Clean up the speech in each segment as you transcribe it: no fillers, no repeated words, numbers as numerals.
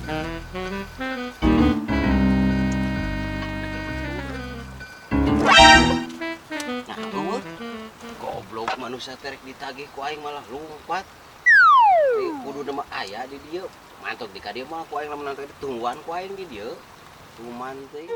Nah, eueuh. Goblok manusia terek ditagih ku aing malah lompat. Kudu nama aya di dieu. Mantok di ka dieu mah ku aing lamun nanti tungguan ku aing di dieu. Tuman teh.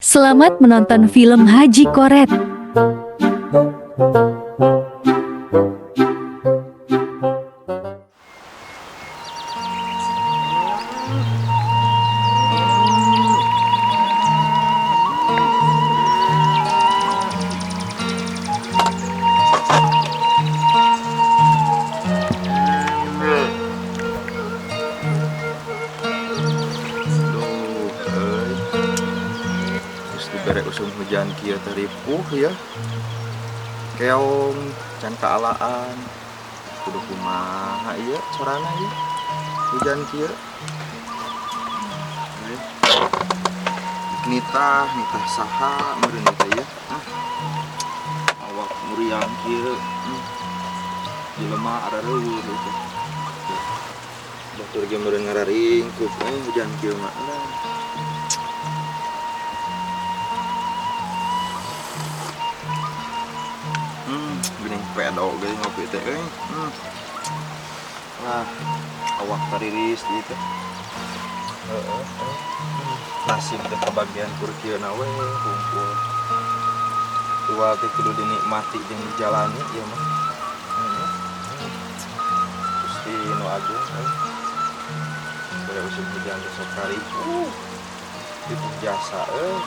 Selamat menonton film Haji Koret. Duh, euy. Geus dibere usum hujan kieu teh ripuh ya. Keong can kaalaan. Kudu kumaha ieu carana ieu? Hujan kieu. Euy. Nitah, nitah saha meureun teh ieu? Ah. Awak muriang kieu. Jelema arareuweuh ieu teh. Batur ge meureun ngararingkuk hujan kieu mah. Alah. Geuning pedo ge ngopi teh euy. Lah, awak tariris ieu teh. Heeh, heeh. Nasib teh kabagian kur kieu na we hungkul. Tua teh kudu dinikmati jeung dijalani ieu mah. Heeh. Gusti nu agung euy. Bere usum hujan teh sok karipuh. Itu jasa euy.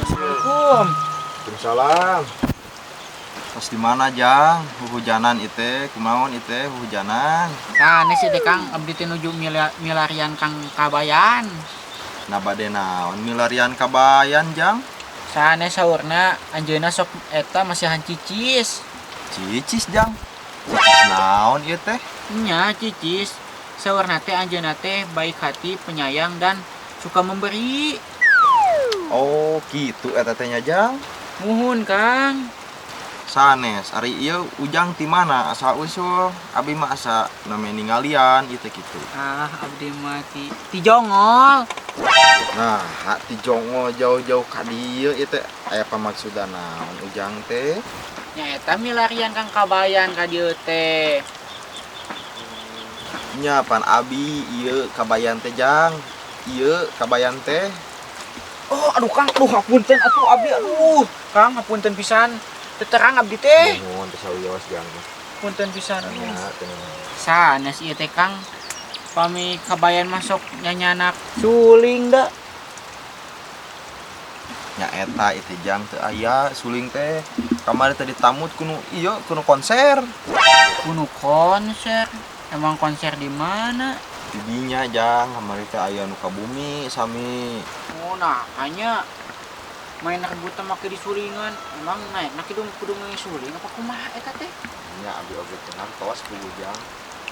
Assalamualaikum. Waalaikumsalam. Pas di mana Jang? Huhujanan ite, kumaon ite huhujanan. Nah, ini sih teh Kang, abdi teh nuju milarian Kang Kabayan. Nah bade naon milarian Kabayan Jang? Sanes saurna anjeunna sok eta masihan cicis. Cicis Jang? Cicis naon ieu teh? Nya cicis. Saurna teh anjeunna teh baik hati, penyayang dan suka memberi. Oh, gitu eta teh nya Jang. Muhun Kang. Sanes, ari ieu Ujang ti mana asal usul? Abi mah asa name ningalian ieu teh kitu. Ah, abdi mah ti Jongol. Nah, ti Jongol jauh-jauh ka dieu ieu teh aya pamaksudan naon Ujang teh? Nya eta milarian Kang Kabayan ka dieu teh. Nya pan abi ieu Kabayan teh Jang. Ieu Kabayan teh. Oh, aduh Kang, aduh hapunten atuh abdi aduh. Kang hapunten pisan. Terang abdi teh. Nuhun teh sawios Jang. Punten pisan. Nya teh. Sanes ieu teh Kang. Pami Kabayan masuk nyanyanak suling da. Nya eta ieu teh Jang teu aya suling teh. Kamari teh ditamut kunu ieu kunu konser. Kunu konser? Emang konser di mana? Di dinya Jang, kamari teh aya nu ka bumi sami. Oh, nah hanya main rebutan make di sulingan. Emang naik nak kudu kudu suling apa kumaha eta teh? Nya abi oge teu ngartos ku Jang.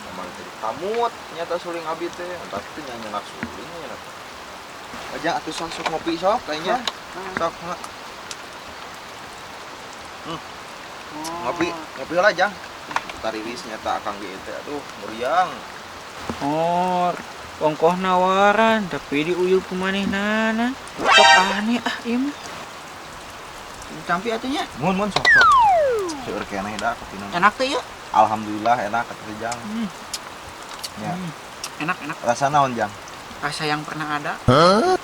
Kamari teh ditamut nyata suling abi teh, entar teh nyanyanak suling nya. Ajang atuh sok sok ngopi sok kayaknya. Sok mah. Ngopi, ngopi heula Jang. Tariris nyata akang ge teh aduh muriang. Oh, ongkoh nawaran tapi diuyup ku manehnana. Sok aneh ah ieu mah. Tampi atuh nya. Mun mun sok sok. Seueur keneh da kopina. Enak teh ieu? Alhamdulillah enak atuh Jang. Ya. Enak enak. Rasa naon Jang? Rasa yang pernah ada. Hah?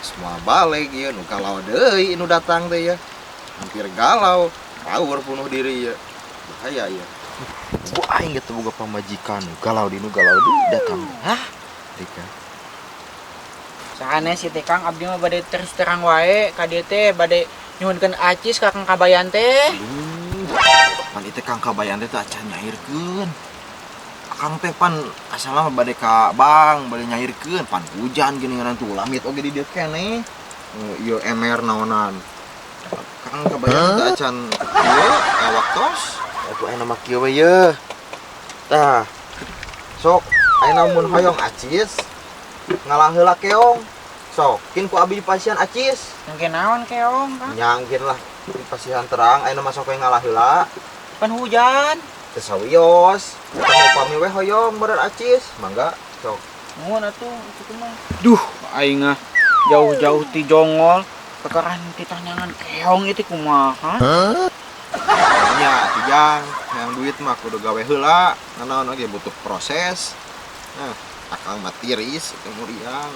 Semua balik ieu nu galau deui nu datang teh ya. Hampir galau, power bunuh diri ya. Bahaya ya. Bu aing geus boga pamajikan nu galau di nu galau deui datang. Hah? Dika. Sanes sih teh Kang, abdi mah bade terus terang wae ka dieu teh bade nyuhunkeun acis ka Kang Kabayan teh. Pan ieu teh Kang Kabayan teh acan nyairkeun. Akang teh pan asalna mah bade ka bank, bade nyairkeun, pan hujan geuningan tuh lamit oge di dieu keneh. Ieu emer naonan. Kang kabayan teh acan ieu waktos. Atuh aya mah kieu we ye. Tah. Sok aya mun hoyong acis ngalah heula keong. Sok kin ku abi dipasihan acis. Engke naon keong, Kang? Nyangkin lah dipasihan terang aya mah sok ngalah heula. Pan hujan. Teu sawios. Tah upami we hoyong meureun acis, mangga sok. Nuhun atuh kitu mah. Duh, aing ah jauh-jauh ti jongol kekaran ditanyangan keong itu kumaha? Nya atuh Jang, yang duit mah kudu gawe heula, nanaon oge butuh proses. Nah, akang mah tiris teu muriang.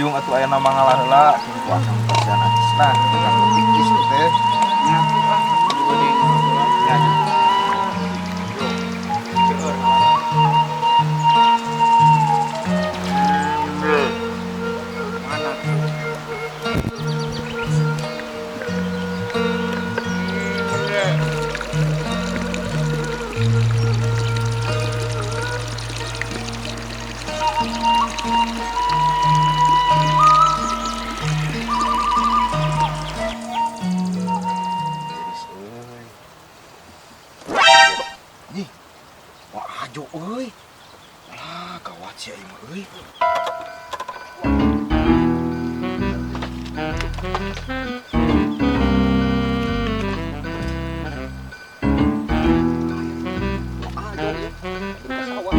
Jung atuh aya nama ngalah heula, kin ku akang pasihan acisna, akang pikis teh. Nya atuh ah, juga deui ngalah. Nya. Jung, seueur ngalahna. Mana? Tiris euy. Nih, wah ajo euy. Alah, gawat sia ieu mah euy. Wah ajo ieu. Di sawah.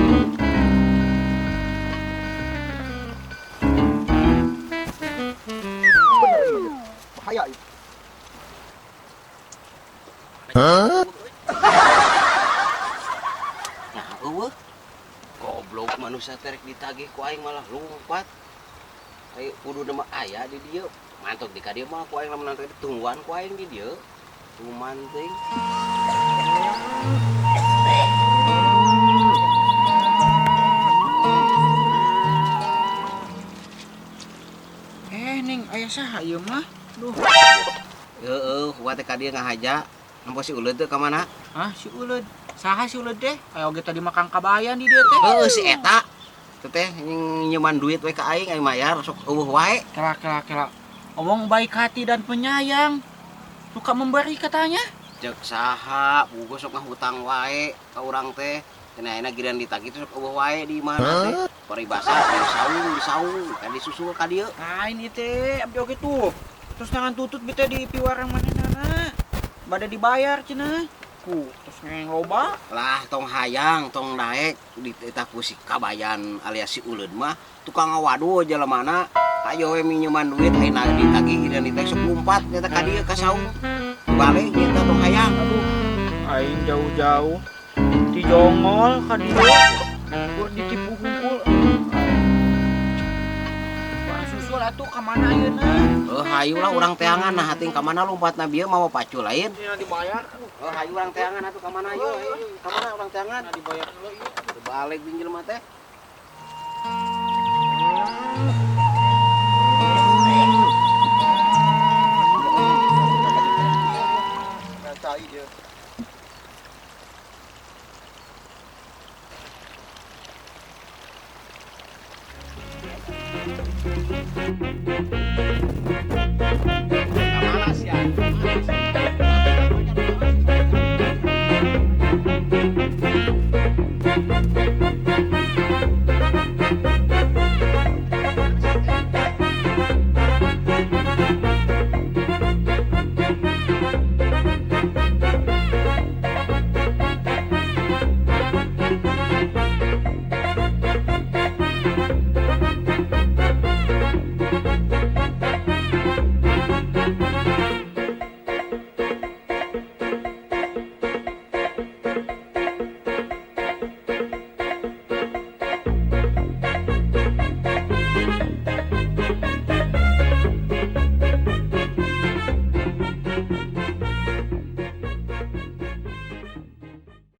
Bener ieu mah. Bahaya ieu. Nah, eueuh. Goblok manusia terek ditagih ku aing malah lompat. Ayo kudu mah aya di dieu. Mantok di ka dieu mah ku aing lamun nanti tungguan ku aing di dieu. Tuman teuing. Ning aya saha ieu mah? Duh. Heeh, kuat teh ka dieu ngahaja. Nempo si Uleud teh ka mana? Hah, si Uleud. Saha si Uleud teh? Aya oge tadi mah Kang Kabayan di dieu teh. Heeh, si eta. Teteh nyeman duit we ka aing, aing mayar sok eueuh wae. Kela kela kela. Omong baik hati dan penyayang. Suka memberi katanya. Cek saha, bugo sok ngahutang wae ka urang teh. Cenah ayeuna giliran ditagih teh sok eueuh wae di imahna teh. Paribasa di saung, kan disusul ka dieu. Nah, ini teh abdi oge tuh. Terus tangan tutut bete di piwarang manehna. Bade dibayar cenah. Ku terus ngeng loba. Lah tong hayang, tong daek dititah ku si Kabayan alias si Uleud mah tukang ngawadu jelemana. Ayo we minyeman duit ayeuna ditagih giliran ditagih sok lumpat nyata ka dieu ka saung. Balik nyata tong hayang. Aduh, aing jauh-jauh ti jongol ka dieu. Kur ditipu hungkul. Urang susul atuh ka mana ayeuna? Hayu lah urang teangan nah hating ka mana lompatna bieu mawa pacu lain. Nya dibayar. Aduh, Hayu urang teangan atuh ka mana ayo, hayu ka mana urang teangan? Nah dibayar dulu ieu. Balik jeung jelema teh.